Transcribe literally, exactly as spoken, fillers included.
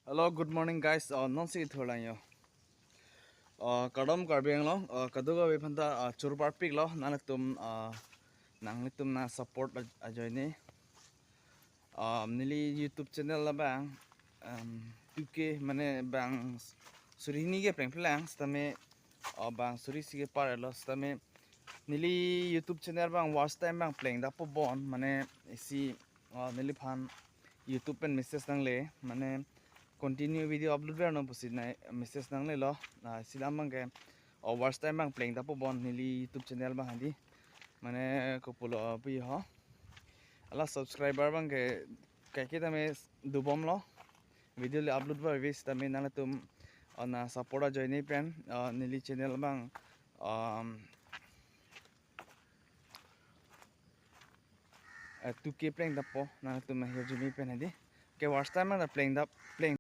Hello, good morning guys. Uh, non si thurlang yo. Uh, kardom Karbi Anglong. Uh, kadokave aphanta uh, churparpiklo. Nanglitum uh, nanglitum na support aj- ajoine. Um, neli YouTube channel labang um, two K mane bang suri hini ke plengplang sitame uh, bang suri isi ke parlo sitame neli YouTube channel bang watch time bang plengdappo bon mane isi uh, neliphan YouTube pen message nangle mane continue video upload ver no pusi na message nanglelo. Uh, isi dam bang ke uh, watch time bang plengdappo bon neli YouTube channel bang hadi mane kopulo pu ho hala subscriber bang ke kaike tame dobomlo video le upload ver vis tame nanglitum uh, na support ajoine pen uh, neli channel bang um, uh, two K plengdappo nanglitum na hirjume pen hadi ke watch time bang plengdap pleng